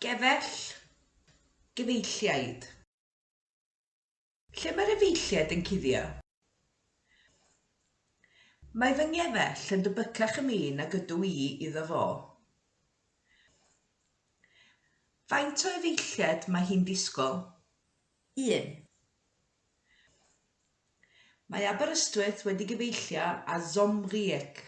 Gefell, gefeilliaid. Lle mae'r efeilliaid yn cuddio? Mae fy ngefell yn debycach i mi nag ydw i iddo fo. Faint o efeilliaid mae hi'n disgwyl? Un. Mae Aberystwyth wedi gefeillio â Zomriek.